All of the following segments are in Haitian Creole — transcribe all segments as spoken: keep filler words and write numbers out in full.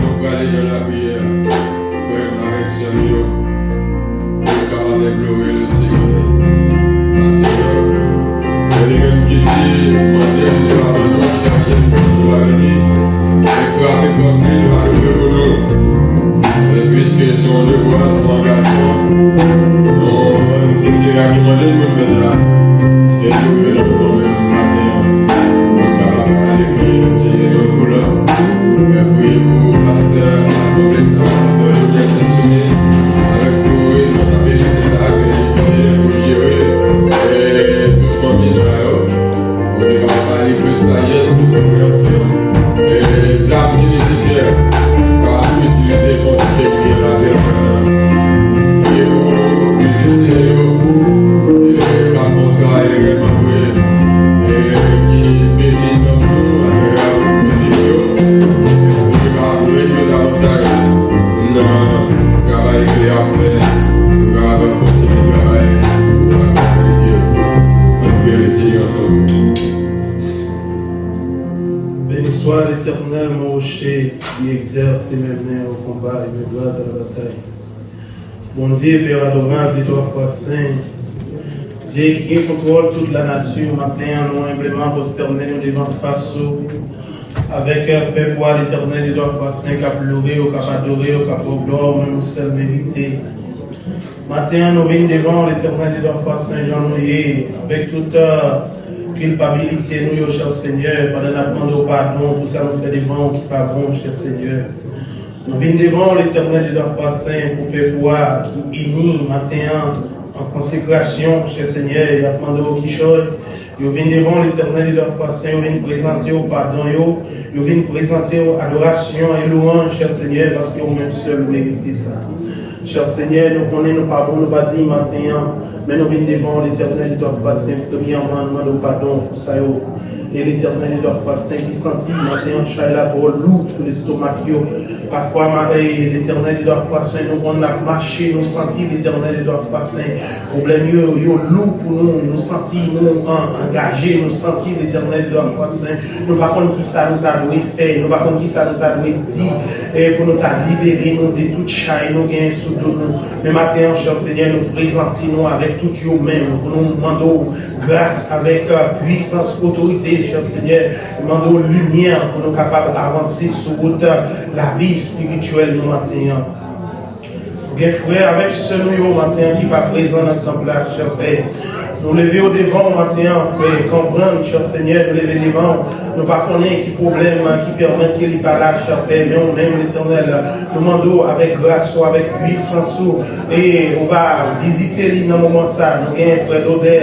Nou prale nan lapriyè, frè m avèk sè m yo, pou yo kapab enplore Lesenyè maten an. E li menm ki di, mande l, li va ban nou, chèche l, nou va vini, e frape pòt li, li va louvri pou nou. E piske se yon devwa, se yon angajman, nou, se Seyè a ki mande n pou n fè sa. E nou, nou, nou, nou, maten an, nou kapab ale priye Seyè youn pou lòt. Mwen priye pou pastè asanble sa, pastè Joseph Saint-Soulier, avèk pou responsabilite sa ke li genyen pou l jere, e tout fanmi sa yo, pou li kapab ba li plis sajès, plis konpreyansyon, e zam ki nesesè pou kapab itilize pou tout peyi ki gen lapè. Priye pou mizisyen yo, e patwon travay rèlman vre, e ki beni nanm nou atravè mizik yo, e pou yo ka beni yo davantaj nan travay ke y ap fè, pou yo kapab kontinye travay pou glwa Bondye. Ann priye Lesenyè ansanm. Béni soit l'Éternel, mon rocher, qui exerce mes mains au combat et mes bras à la bataille. Bondye, Pè adorab, Dye twa fwa sen, Dye ki gen kontwòl tout lanati, maten an, nou enbleman pwostène nou devan fas ou, avèk pèp ou a, Letènèl, Dye twa fwa sen, k ap louwe w, k ap adore w, k ap ba w glwa, ou menm ou sèl merite. Maten an, nou vin devan w, Letènèl, Dye twa fwa sen, jan nou ye, avèk tout, euh, kilpabilite nou yo, chè Senyè, pandan n ap mande w padon pou sa nou fè devan w ki pa bon, chè Senyè. Nou vin devan w, Letènèl, Dye twa fwa sen, pou pèp ou a ki ini maten an an konsekrasyon, chè Senyè, y ap mande w kichòy. Yo vin devan w, Letènèl, Dye twa fwa sen, yo vin prezante w padon yo, yo vin prezante w adorasyon e lwanj, chè Senyè, paske ou menm sèl ou merite sa. Chè Senyè, nou konnen nou pa bon, nou pa diy maten an, men nou vin devan w, Letènèl, Dye twa fwa sen, premyèman, nou mande w padon pou sa yo E Letènèl de twa fwa sen, ki santi maten an chay la twò lou sou lestomak yo. Pafwa, ma- e Letènèl de twa fwa sen, nou konn n ap mache, nou santi Letènèl de twa fwa sen, pwoblèm yo, yo lou pou nou, nou santi nou an- angaje, nou santi Letènèl de twa fwa sen, nou pa konn ki sa nou ta dwe fè, nou pa konn ki sa nou ta dwe di, e pou nou ta libere nou de tout chay nou genyen sou do nou. Men maten an, chè Senyè, nou prezante nou avèk tout yo menm, pou nou mande w gras avèk, euh, pwisans, otorite, chè Senyè, mande w limyè pou nou kapab avanse sou wout, euh, lavi espirityèl nou maten an. Gen frè avèk sè nou yo maten an ki pa prezan nan tanp la, chè Pè. Nou leve yo devan w maten an, frè Kanvran, chè Senyè, nou leve devan w. Nou pa konnen ki pwoblèm ki pèmèt ke li pa la, chè Pè, men ou menm, Letènèl, nou mande w avèk gras ou, avèk pwisans ou, e ou va vizite li nan moman sa. Nou gen frè Dodè,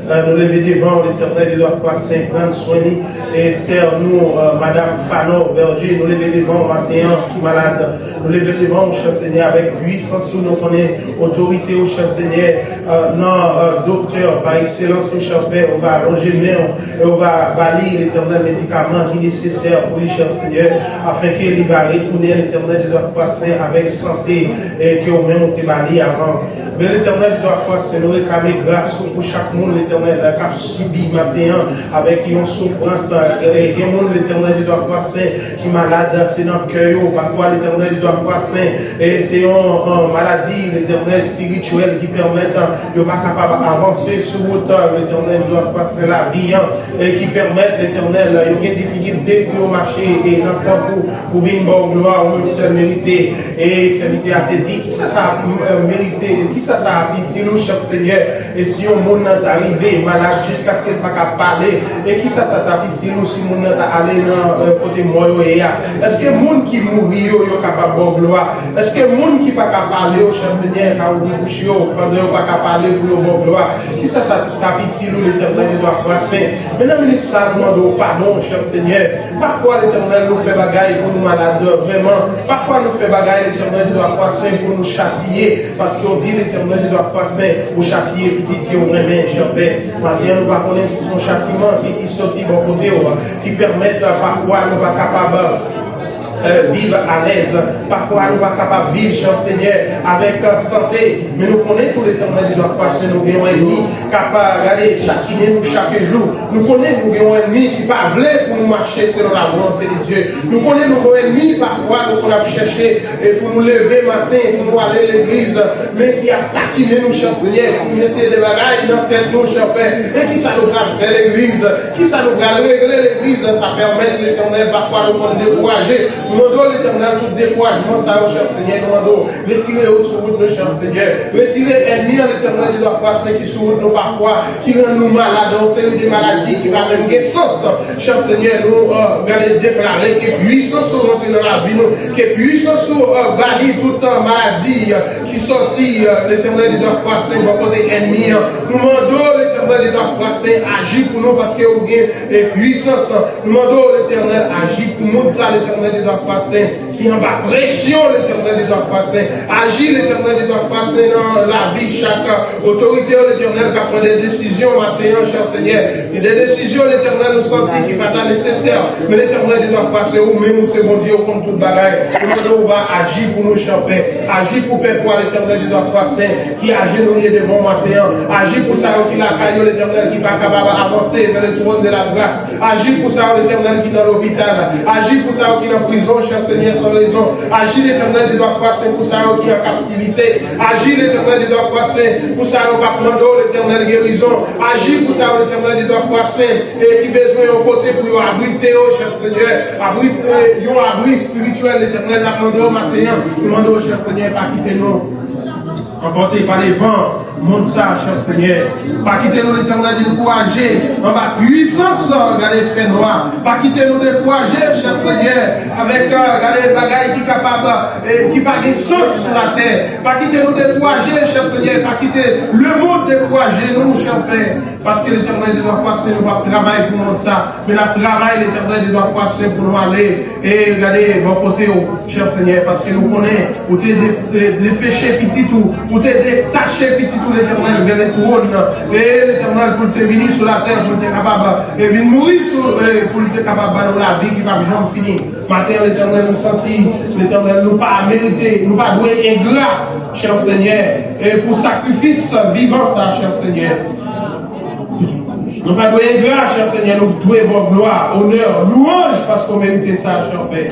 euh, nou leve devan w, Letènèl de twa fwa sen, pran swen li, e sè nou, euh, madanm Fanò Bèje, nou leve devan w maten an ki malad. Nou leve devan w, chè Senyè, avèk pwisans ou, nou konnen otorite ou, chè Senyè, euh, nan, euh, doktè pa ekselans ou, chè Pè, ou va lonje men w, e ou va ba li, Letènèl, medikaman ki nesesè pou li, chè Senyè, afenke li va retounen, Letènèl de twa fwa sen, avèk sante, e ke ou menm ou te ba li avan. Men Letènèl de twa fwa sen, nou reklame gras ou pou chak moun, Letènèl, k ap sibi maten an avèk yon soufrans, e gen moun, Letènèl de twa fwa sen, ki malad, se nan kè yo. Pafwa, Letènèl de twa fwa sen, e se yon, yon maladi, Letènèl, espirityèl ki pèmèt, euh, yo pa kapab avanse sou wout, euh, Letènèl, de twa fwa sen, lavi an, e ki pèmèt, Letènèl, yo gen difikilte pou yo mache, e nan tanp ou, pou vin ba w glwa, ou menm sèl merite. E sèvitè a te di, kisa sa, euh, merite, kisa sa ap itil ou, chè Senyè, e si yon moun nan ta rive malad jiskaske l pa ka pale, e kisa sa t ap itil ou si moun nan ta ale nan, euh, kote mò yo ye a? Èske moun ki mouri yo, yo kapab ba w glwa? Èske moun ki pa ka pale yo, chè Senyè, ka ouvri bouch yo pandan yo pa ka pale pou yo ba w glwa? Kisa sa t ap itil ou, Letènèl de twa fwa sen? Men nan minit sa, nou mande w padon, chè Senyè. Pafwa, Letènèl, nou fè bagay pou nou malad vrèman. Pafwa, nou fè bagay, Letènèl de twa fwa sen, pou nou chatiye. Paske w di, Letènèl de twa fwa sen, ou chatiye pitit ke w renmen, chè Pè. Maten an, nou pa konnen si se yon chatiman ki, ki soti bò kote w, ki pèmèt, euh, pafwa nou pa kapab, euh, viv alèz. Pafwa nou pa kapab viv, chè Senyè, avèk, euh, sante. Men nou konnen tou, Letènèl de twa fwa sen, nou gen yon ènmi k ap, euh, gade, chakinen nou chak jou. Nou konnen nou gen yon ènmi ki pa vle pou nou mache selon la volonte de Dye. Nou konnen nou gen yon ènmi, pafwa, nou konn ap chèche, e pou nou leve maten, pou nou ale legliz, men ki ap takinen nou, chè Senyè, pou mete de bagay nan tèt nou, chè Pè. E kisa nou pral fè legliz? Kisa nou pral regle legliz? Sa pèmèt, Letènèl, pafwa nou konn dekouraje. Nou mande w, Letènèl, tout dekourajman sa yo, chè Senyè, nou mande w retire yo sou wout nou, chè Senyè. Retire ènmi an, Letènèl, de twa fwa sen, ki sou wout nou pafwa, ki rann nou malad, yon seri de maladi ki pa menm gen sans. Chè Senyè, nou, euh, gade, deklare ke pwisans ou rantre nan lavi nou, ke pwisans ou, euh, bali tout, euh, maladi, euh, ki sòti, euh, Letènèl, de twa fwa sen, bò kote ènmi an. Nou mande w, Letènèl, de twa fwa sen, aji pou nou, paske ou gen, e, pwisans. Nou mande w, Letènèl, aji pou moun sa, Letènèl, de twa fwa sen, ki anba presyon, Letènèl, de twa fwa sen. Aji, Letènèl, de twa fwa sen, nan lavi chak otorite yo, Letènèl, k ap pran de desizyon maten an, chè Senyè. Gen de desizyon, Letènèl, nou santi ki pa ta nesesè. Men Letènèl, de twa fwa sen, ou menm ou se Bondye, ou konn tout bagay. Nou mande w va aji pou nou, chè Pè. Aji pou pèp ou a, Letènèl, de twa fwa sen, ki ajenouye devan w maten an. Aji pou sa yo ki lakay yo, Letènèl, ki pa kapab avanse vers le trône de la grâce. Aji pou sa yo, Letènèl, ki nan lopital. Aji pou sa yo ki nan prizon, chè Senyè, san rezon. Aji, Letènèl, de twa fwa sen, pou sa yo ki an kaptivite. Aji, Letènèl, de twa fwa sen, pou sa yo k ap mande w, Letènèl, gerizon. Aji pou sa yo, Letènèl, de twa fwa sen, e ki bezwen yon kote pou yo abrite yo, chè Senyè. Abrite, yon abri espirityèl, Letènèl, n ap mande w maten an. Nou mande w, chè Senyè, pa kite nou anpòte pa le van mond sa, chè Senyè. Pa kite nou, Letènèl, dekouraje anba pwisans, gade, fènwa. Pa kite nou dekouraje, chè Senyè, avèk, euh, gade, bagay ki kapab, euh, ki pa gen sans sou latè. Pa kite nou dekouraje, chè Senyè. Pa kite lemonn dekouraje nou, chè Pè. Paske, Letènèl, de twa fwa sen, nou p ap travay pou mond sa. Men n ap travay, Letènèl, de twa fwa sen, pou nou ale e gade bò kote w, chè Senyè, paske nou konnen ou te de- de- depeche pitit ou Pou te detache pitit ou, Letènèl, vè le twòn nan. E Letènèl, pou l te vini sou latè, pou l te kapab, e vin mouri sou, e pou l te kapab ba nou lavi ki p ap janm fini. Maten an, Letènèl, nou santi, Letènèl, nou pa merite, nou pa dwe engra, chè Senyè, e pou sakrifis vivan sa, chè Senyè. Nou pa dwe engra, chè Senyè, nou dwe ba w glwa, onè, lwanj, paske w merite sa, chè Pè.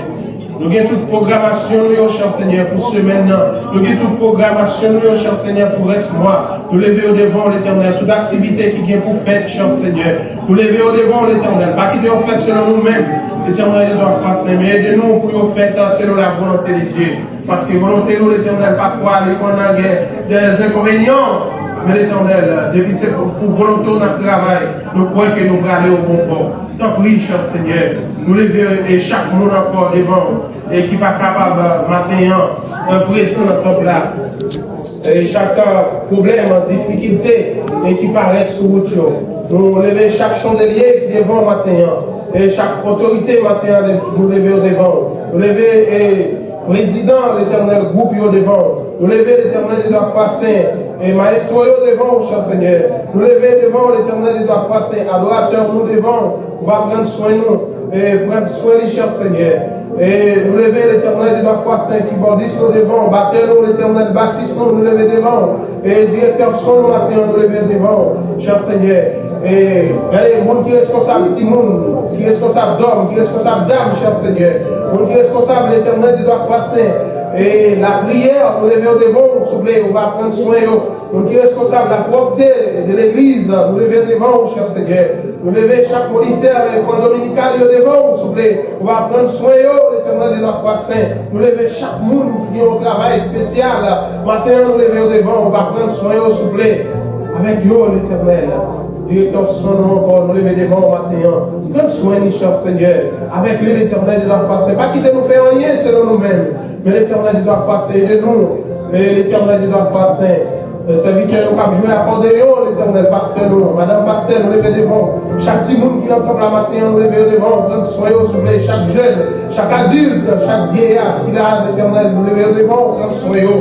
Nou gen tout pwogramasyon nou yo, chè Senyè, pou semèn nan. Nou gen tout pwogramasyon nou yo, chè Senyè, pou rès mwa. Nou leve yo devan w, Letènèl. Tout aktivite ki gen pou fèt, chè Senyè. Nou leve yo devan w, Letènèl. Pa kite yo fèt selon nou menm, Letènèl, de dwa fwa sen. Men ede nou pou yo fèt, euh, selon la volonté de Dieu. Paske volonte nou, Letènèl, pafwa li konn gen de enkonvenyan. Men Letènèl, depi se pou, pou volonte w n ap travay, nou kwè ke nou prale o bon pò. Tanpri, chè Senyè, nou leve, e, chak moun ankò devan w, e ki pa kapab, e, maten an, e, prezan nan tanp la. E chak, e, pwoblèm, difikilte, e ki parèt sou wout yo. Nou leve chak chandelye ki devan w maten an. E chak otorite maten an, nou leve yo devan w. Nou leve, e, prezidan, Letènèl, gwoup yo devan w. Nou leve, Letènèl, de dwa fwa sen, e mayestwo yo devan w, chè Senyè. Nou leve devan w, Letènèl, de dwa fwa sen, adoratè nou devan w. Ou va pran swen nou, e pran swen li, chè Senyè. E nou leve, Letènèl, de dwa fwa sen, kibòdis nou devan w, batè nou, Letènèl, basis nou, nou leve devan w. E direktè son nou maten an, nou leve devan w, chè Senyè. E gade, moun ki reskonsab timoun, ki reskonsab dòm, ki reskonsab dam, chè Senyè. Moun ki reskonsab, Letènèl, de dwa fwa sen, e lapriyè, nou leve yo devan w, souple, ou va pran swen yo. Moun ki reskonsab lapwòpte de legliz, nou leve devan w, chè Senyè. Nou leve chak monitè lekòl dominikal yo devan w, souple. Ou va pran swen yo, Letènèl, de dwa fwa sen. Nou leve chak moun ki gen yon travay espesyal. Maten an, nou leve yo devan w, ou va pran swen yo, souple. Avèk yo, Letènèl. Direktè son nou ankò, nou leve devan w maten an. Pran swen li, chè Senyè. Avèk li, Letènèl, de dwa fwa sen. Pa kite nou fè anyen selon nou menm. Men Letènèl, de dwa fwa sen, ede nou. Men Letènèl, de dwa fwa sen. Sèvitè nou k ap jwe akòdeyon, Letènèl, pastè nou, madanm pastè, nou leve devan w. Chak timoun ki nan tanp la maten an, nou leve yo devan w, pran swen yo, souple. Chak jèn, chak adilt, chak vyeya ki la, Letènèl, nou leve yo devan w, pran swen yo.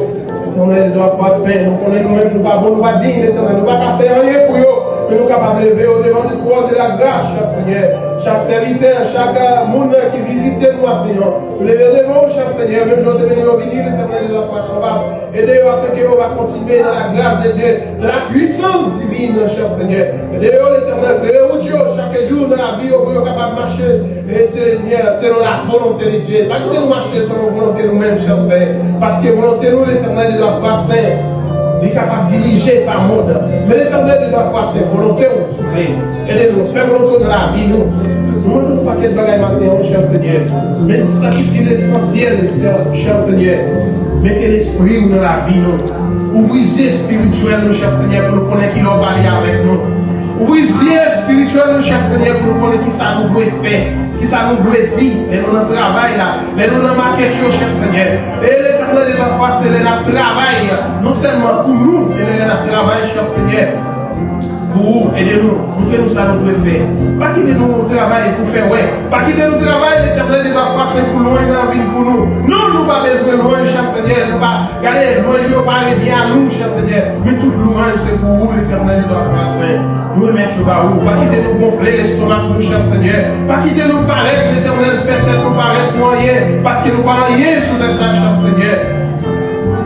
Letènèl, dwa fwa sen, nou konnen nou menm, nou pa bon, nou pa diy, Letènèl, nou pa ka fè anyen pou yo, men nou kapab leve yo devan twòn de la gras, chak Senyè, chak sèvitè, chak, euh, moun ki vizite nou maten an. Nou leve yo devan w, chak Senyè, menm jan w te beni yo vini, Letènèl, dwa fwa sen, w ap ede yo afenke yo va kontinye dans la grâce de Dieu, dans la puissance divine, chè Senyè. Ede yo, Letènèl, klere wout yo chak jou nan lavi yo pou yo kapab mache, e Senyè, selon la volonte de Dieu. Pa kite nou mache selon volonte nou menm, chè Pè. Paske volonte nou, Letènèl, de dwa fwa sen, li kapab dirije pa mond. Men Letènèl, de dwa fwa sen, volonte w, souple. Ede nou, fè volonte w nan lavi nou. Nou mande w pakèt bagay maten an, chè Senyè. Men sa ki pi esansyèl, chè, chè Senyè, mete lespri w nan lavi nou. Ouvri zye espirityèl nou, chè Senyè, pou nou konnen kilè w pale avèk nou. Ouvri zye espirityèl nou, chè Senyè, pou nou konnen kisa nou dwe fè, kisa nou dwe di, lè nou nan travay la, lè nou nan makèt yo, chè Senyè. E Letènèl, de dwa fwa sen, lè n ap travay, non sèlman pou nou, men lè n ap travay, chè Senyè, pou ou, ede nou, montre nou sa nou dwe fè. Pa kite nou travay pou fè wè. Pa kite nou travay, Letènèl, de dwa fwa sen, pou lwanj nan vin pou nou. Non, nou pa bezwen lwanj, chè Senyè. Nou pa, gade, lwanj yo pa revyen a nou, chè Senyè. Men tout lwanj se pou ou, Letènèl, de dwa fwa sen. Nou remèt yo ba ou. Pa kite nou gonfle lestomak nou, chè Senyè. Pa kite nou parèt, Letènèl, fè tèt nou parèt pou anyen, paske nou pa anyen sou tè sa, chè Senyè.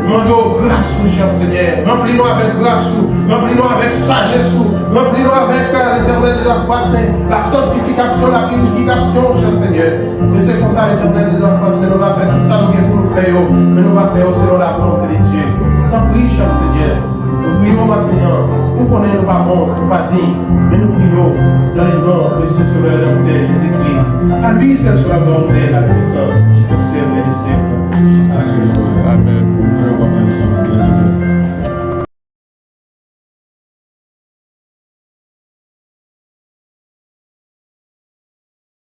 Mande w gras ou, chè Senyè. Ranpli nou avèk gras ou. Ranpli nou avèk sajès ou. Ranpli nou avèk, euh, Letènèl, de dwa fwa sen, la sanktifikasyon, la pirifikasyon, chè Senyè. E se konsa, Letènèl, de dwa fwa sen, nou va fè tout sa nou gen pou nou fè yo, men nou va fè yo selon la volonte de Dye. Tanpri, chè Senyè, nou priye w maten an. Nou konnen nou pa bon, nou pa diy, men nou priye w dans le nom de ce Sauveur et Rédempteur, Jésus-Christ. À lui seul soit la gloire, la puissance, au siècle des siècles. Amen. Amen.